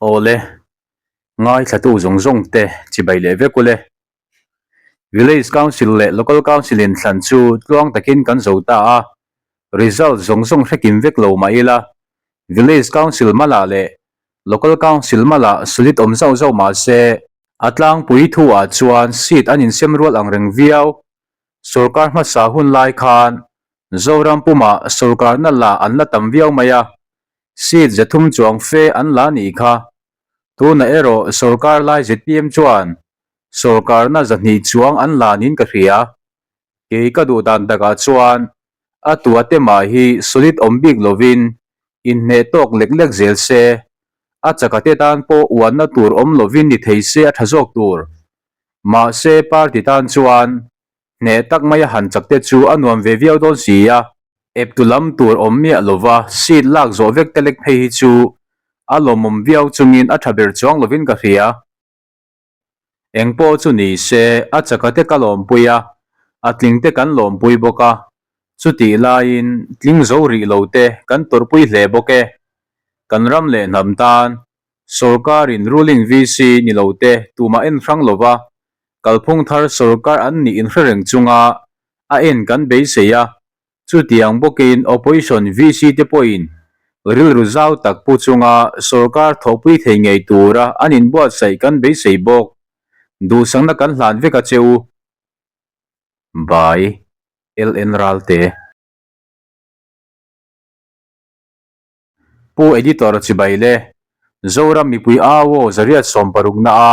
Awle, ngaithlatu zawng zawng te chibai leh vek ule. Village Council leh Local Council in thlan chu tluang takin kan zo ta a, result zawng zawng hrekim vek lo mah ila, Village Council malah leh Local Council malah solid awm zauh zauh mah se, a tlangpui thu ah chuan seat an insem rual ang reng viau. Sorkar hmasa hun lai khan Zoram pumah sorkarna la an la tam viau mai a, Seat 300 chuang fe an la nih kha. Tunah erawh sorkar lai zpm chuan sorkarna 200 chuang an la niin ka hria. Kei ka duh dan takah chuan a tua te mah hi solid awm bik lovin inhneh tawk lek lek zel se, a chaka te tan pawh uanna tur awm lovin ni thei se a tha zawk tur. Mahse party tan chuan Hneh tak maia han chak te chu a nuam ve viau dawn si a. Eptu lam tur awm miah lova seat lak zawh vek te lek phei hi chu a lawmawm viau chungin a tha ber chuang lovin ka hria. Eng pawh chu ni se a chaka te ka lawmpui a, a tling te kan lawmpui bawk a, chutih laiin tling zo rih lo te kan tawrhpui hle bawk e. Kan ram leh hnam tan sorkarin ruling VC ni lo te tumah en hrang lova Kalphung thar sorkar an nih inhre reng chunga a en kan beisei a, chutiang bawkin Opposition VC te pawhin rilru zau tak pu chunga sorkar thawhpui thei ngei tura an inbuatsaih kan beisei bawk. Duhsakna kan hlan vek a che u. By, LN Ralte. Pu Editor chibai le, Zoram mipui au aw zariat sawmparukna a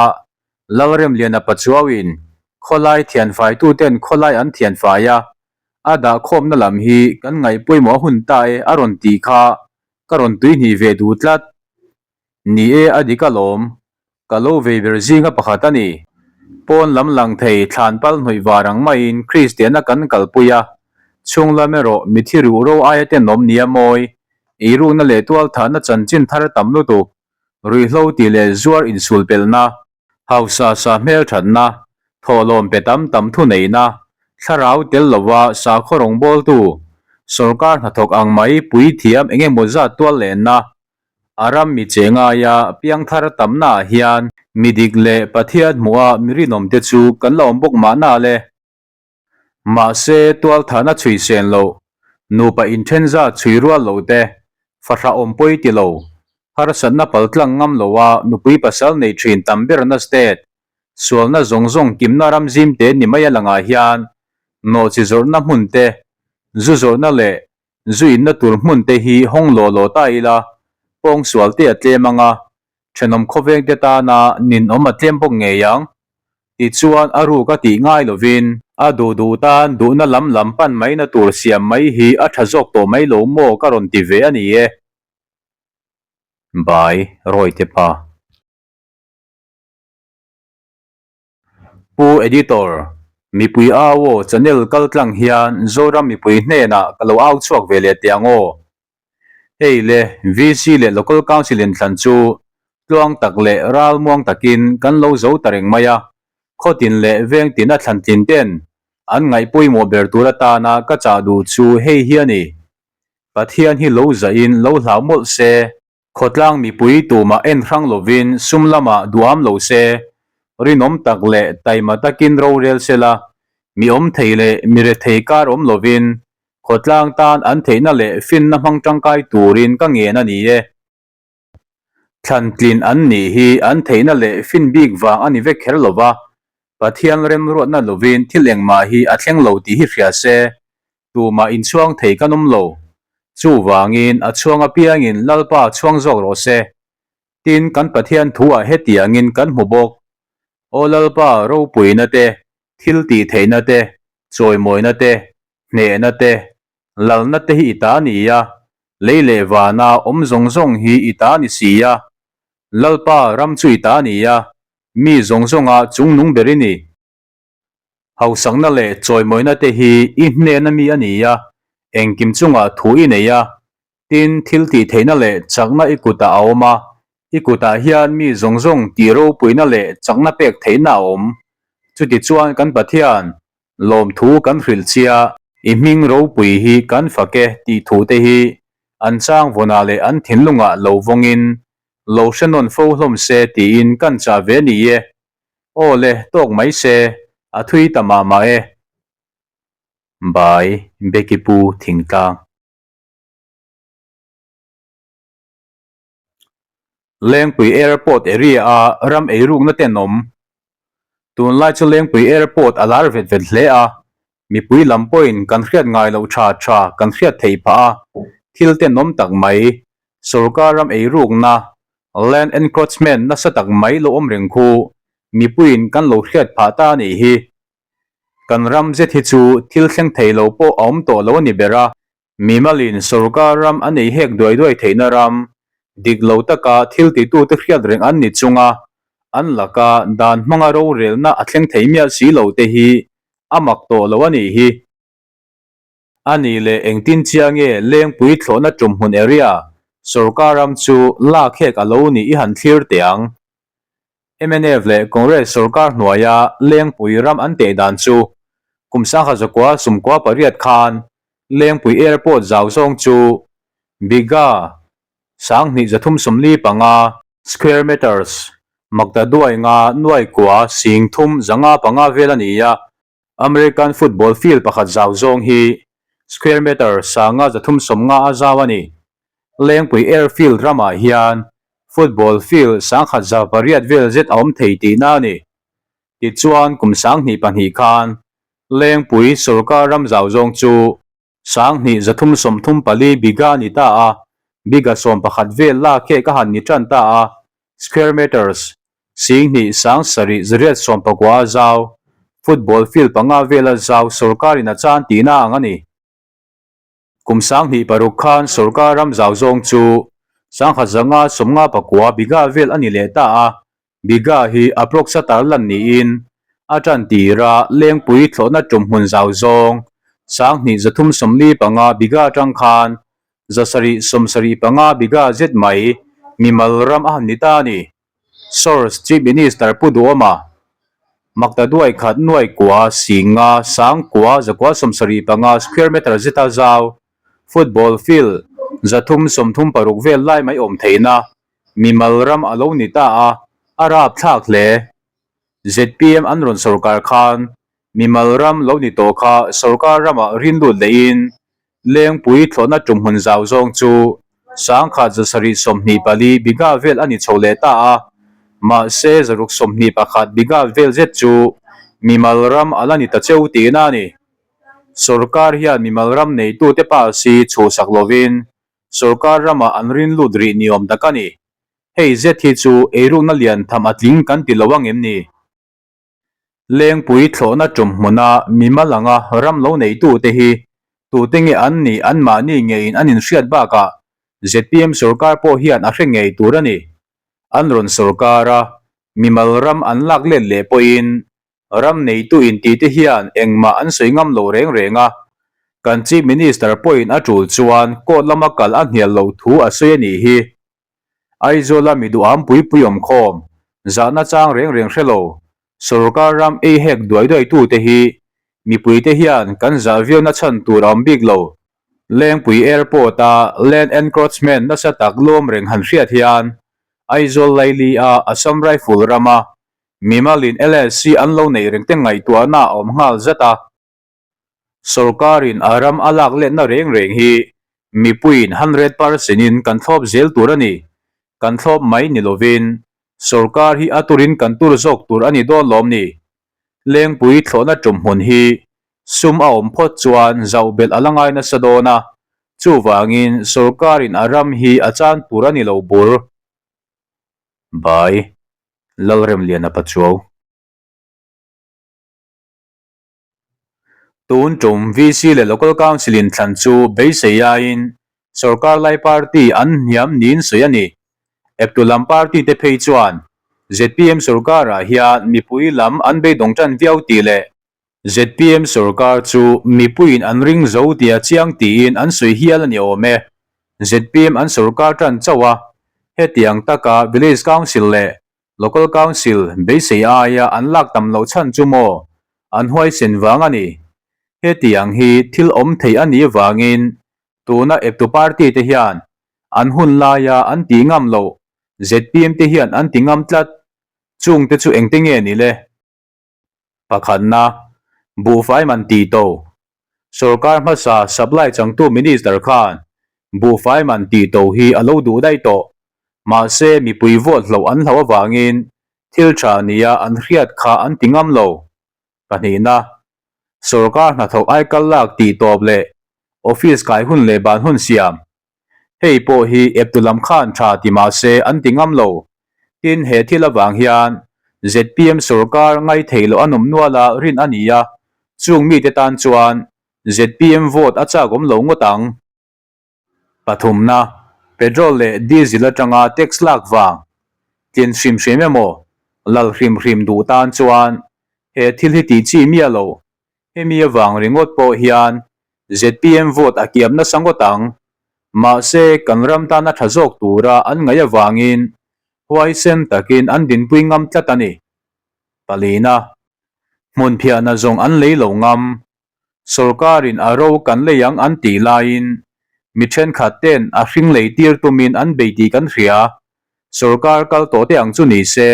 Lalremliana Pachuauin khawlai thianfaituten khawlai an thianfai a, a dahkhawmna lam hi kan ngaih pawimawh a hun ta e a rawn tih kha ka rawn tuihnih ve duh tlat. Ni e a dik alawm, Ka lo vei ber zinga pakhat a ni. Pawn lam lang thei thlan pal hnawih var ang maiin Kristiana kan kalpui a, chhung lam erawh mithi ruh ro aia tenawm nia mawi, eirukna leh tualthahna chanchin thar tam lutuk, ruihhlo tih leh zuar insulpelhna, hausa sa hmelthatna, thawhlawm pe tam tam thuneihna, thlarau tel lova sakhaw rawngbawltu, sawrkar hnathawk ang mai puithiam eng emaw zat tual lenna, A ram mi che ngaia piangthar tamnaah hian mi dik leh Pathian hmuha mi rinawmte chu kan la awm bawk mahna le. Mahse, tualthahna chhui sen loh, nupa inthen zat chhui rual lo te, fahrah awm pawi ti lo, harsatna paltlang ngam loa nupui pasal nei thin tam berna state, sualna zawng zawng kimna ram zimte ni mai a langah hian nawhchi zawrhna hmun te, zu zawrhna leh Zu inna tur hmun te hi hawng law law ta ila, pawng sual te a tlem ang a, thenawm khawveng te tana ninawm a tlem bawk ngei ang. Tichuan a ruk a tih ngai lovin, a duh duh tan duhna lam lam pan maina tur siam mai hi a tha zawk tawh mai lo maw ka rawn ti ve a ni e. Bai, Rawite pa. Pu Editor, mipui au aw channel kal tlang hian Zoram mipui hnenah ka lo au chhuak ve leh teh ang aw. Hei le, VC leh Local Council inthlan chu tluang tak leh ralmuang takin kan lo zo ta reng mai a, khawtin leh vengtin a thlan tlin ten an ngaih pawimawh ber tur atana ka chah duh chu hei hi a ni. Pathian hi lo zahin lo hlau mawlh se. Khawtlang mipui tumah en hrang lovin sum lamah duham lo se, rinawm tak leh taima takin rorel se la, mi awm thei leh mi rethei kar awm lovin khawtlang tan an theihna leh finna hmang tangkai turin ka ngen a ni e. Thlantlin an nih hi an theihna leh fin bik vang a ni vek kher lova, Pathian remruatna lovin thil engmah hi a thleng lo tih hi hria se, Tumah inchhuang thei kan awm lo. Chuvangin a chhuang apiangin Lalpa chhuang zawk rawh se. Tin, kan Pathian thuah hetiangin kan hmu bawk. Aw Lalpa, ropuina te, thil tih theihna te, chawimawina te, hnehna te, lalna te hi i ta ni a, lei leh vana awm zawng zawng hi i ta ni si a. Lalpa, ram chu i ta ni a, mi zawng zawnga chungnung ber i ni. Hausakna leh chawimawina te hi i hnena mi a ni a, engkim chungah thu i nei a, tin, thil tih theihna leh chakna i kutah a awm a, i kutah hian mi zawng zawng tih ropuina leh chakna pek theihna a awm. Chutichuan kan Pathian, lawmthu kan hrilh chia, i hming ropui hi kan fak e tih thu te hi an changvawnah leh an thinlungah lo vawngin. lo hre nawn fo hlawm se tiin kan chah ve ni e. Aw le, tawk mai se, a thui ta mah mah e. Bai, Becky Pu Thingtlang. Lengpui Airport area a ram eirukna tenawm. Tunlai chu Lengpui Airport a lar vet vet hle a, mipui lam pawhin kan hriat ngai loh tha tha kan hriat theih phah a, thil tenawm tak mai, sorkar ram eirukna, land encroachment nasa tak mai lo awm reng khu mipuiin kan lo hriat phah ta a nih hi. Kan ram zet hi chu thil thleng thei lo pawh a awm tawh lo a ni ber a. Mimalin sorkar ram a nei hek duai duai theihna ram, dik lo taka thil titute hriat reng an ni chunga an laka dan hmanga rorelna a thleng thei miah si lo te hi a mak tawh lo a nih hi. A nih leh engtin chia nge Lengpui thlawhna tum hmun area sorkar ram chu lak hek a lo nih i han thlir teh ang. Mnf leh Congress sorkar hnuaia Lengpui ram an teh dan chu kum sangha zakua sumkua pariat khan Lengpui Airport zau zawng chu Bigha 25 35, square meters, makta duai nga nuai kua sing thum zanga panga vel a ni a, American football field pakhat zau zawng hi square meter 535 a zau a ni. Lengpui Airfield ramah hian football field 1108 vel zet a awm thei tihna a ni. Tichuan kum 2002 khan Lengpui sorkar ram zau zawng chu 2334 bigha a ni ta a, bigha 11 vel lak hek a han ni tan ta a, square meters, 2 7 8 90 a zau, football field panga vela zau sorkarin a chan tihna ang a ni. Kum 2006 khan sorkar ram zau zawng chu 1559 bigha vel a ni leh ta a, bigha hi approx a tarlan niin a tan tira Lengpui thlawhna tum hmun zau zawng 2345 bigha atang khan 775 bigha zet mai mimal ram a han ni ta a ni. Source, Chief Minister Pu Duhawma, Makta duai khat nuai kua singa sang kua zakua 75 square meter zeta zau football field 336 vel lai mai awm theihna mimal ram a lo ni ta a, a rap thlak hle. Zpm an rawn sorkar khan mimal ram lo ni tawh kha sorkar ramah rin lut lehin Lengpui thlawhna tum hmun zau zawng chu 1724 bigha vel a ni chho leh ta a, mahse 621 bigha vel zet chu mimal ram a la ni ta cheu tihna a ni. Sorkar hian mimal ram neitute pa si chhuhsak lovin sorkar ramah an rin lut rih ni awm tak a ni. Hei zet hi chu eirukna lian tham a tling kan ti lo ang em ni? Lengpui thlawhna tum hmuna mimal anga ram lo neitute hi tute nge an nih anmahni ngeiin an inhriat bakah zpm sorkar pawh hian a hre ngei tur a ni. An rawn sorkar a, mimal ram an lak let leh pawhin ram neitu intite hian engmah an sawi ngam lo reng reng a, kan Chief Minister pawhin a tul chuan court lama kal a hnial loh thu a sawi a nih hi. Aizawla mi duham pui pui awm khawm, zahna chang reng reng hre lo, sorkar ram ei hek duai duai tute hi mipuite hian kan zah viauna chhan tur a awm bik lo. Lengpui Airport a land encroachment nasa tak lawm reng han hriat hian Aizawl Laili a Assam Rifle rama mimalin LSC an lo neih reng te ngaihtuahna a awm nghal zat a. Sorkarin a ram a lak letna reng reng hi mipuiin 100% in kan thlawp zel tur a ni. Kan thlawp mai ni lovin sorkar hi a turin kan tur zawk tur a ni dawn lawm ni? Lengpui thlawhna tum hmun hi sum a awm phawt chuan zauh belh a la ngai nasa dawn a, chuvangin sorkarin a ram hi a chan tur a ni lo bur. By, Lalremliana Pachuau. Tun tum VC leh Local Council in thlan chu beisei aiin sorkar lai party an hniam niin sawi a ni. Eptu lam party te phei chuan zpm sorkarah hian mipui lam an beidawng tan viau tih leh zpm sorkar chu mipuiin an ring zo tih a chiang tiin an sawi hial a ni awm e. Zpm an sorkar tan chauh a, hetiang taka Village Council leh Local Council beisei aia an lak tam loh chhan chu maw an huaisen vang a ni. Hetiang hi thil awm thei a nih vangin tuna eptu party te hian an hun laia an tih ngam loh. ZPM te hian an ti ngam tlat. Chungte chu engte nge ni le? Pakhatna, buhfai man tih to. Sorkar hmasa supply changtu minister khan buhfai man tih to hi a lo duh daih tawh. Mahse, mipui vote hloh an hloh avangin thil tha nia an hriat kha an ti ngam lo. Pahnihna, sorkar hnathawk aikal lak tih tawp leh office kai hun leh ban hun siam. Hei pawh hi eptu lam khan tha ti mah se an ti ngam lo. Tin, he thil avang hian zpm sorkar ngaithei loh an awm nual a rin a ni a, chung mite tan chuan zpm vote a chak awm lo ngawt ang. Pathumna, petrol leh diesel atanga tax lak vang tlin hrim hrim emaw lal hrim hrim duh tan chuan he thil hi tih chi miah lo. Hemi avang ringawt pawh hian zpm vote a kiam nasa ngawt ang. Mahse, kan ram tana tha zawk tura an ngaih avangin huaisen takin an dinpui ngam tlat a ni. Palina, hmun phiahna zawng an lei lo ngam. Sorkarin a ro kan lei ang an tih laiin mi thenkhat ten a hring lei tir tumin an bei tih kan hria. Sorkar kal tawh te ang chu ni se,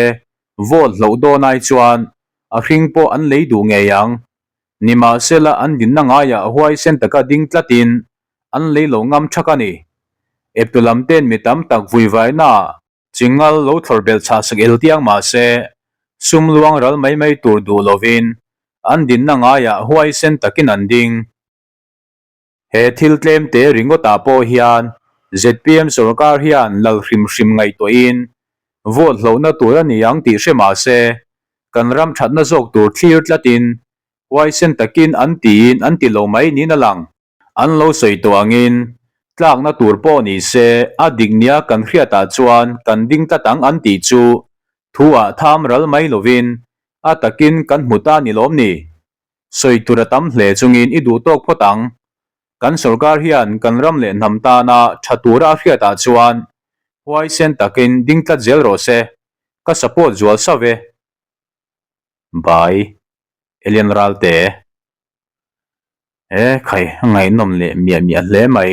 vote hloh dawn ai chuan a hring pawh an lei duh ngei ang. Nimahsela an dinna ngaiah huaisen taka ding tlatin an lei lo ngam thak a ni. Eptu lam ten mi tam tak vuivaina chingal lo thlawr belh chhah sak el tiang mahse sum luang ral mai mai tur duh lovin an dinna ngaiah huaisen takin an ding. He thil tlem te ringawtah pawh hian zpm sorkar hian lal hrim hrim ngaihtuahin vote hlohna tur a ni ang tih hre mah se, kan ram thatna zawk tur thlir tlatin huaisen takin an tiin an ti lo mai niin a lang. An lo sawi tawh angin tlakna tur pawh ni se a dik nia kan hriatah chuan kan ding tlat ang an tih chu thu ah tham ral mai lovin a takin kan hmu ta ni lawm ni? Sawi tur a tam hle chungin i duh tawk phawt ang. Kan sorkar hian kan ram leh hnam tana tha tura a hriatah chuan huaisen takin ding tlat zel rawh se. Ka support zual sauh e. By Elian Ralte. E khai, a ngaihnawm leh miah miah hle mai.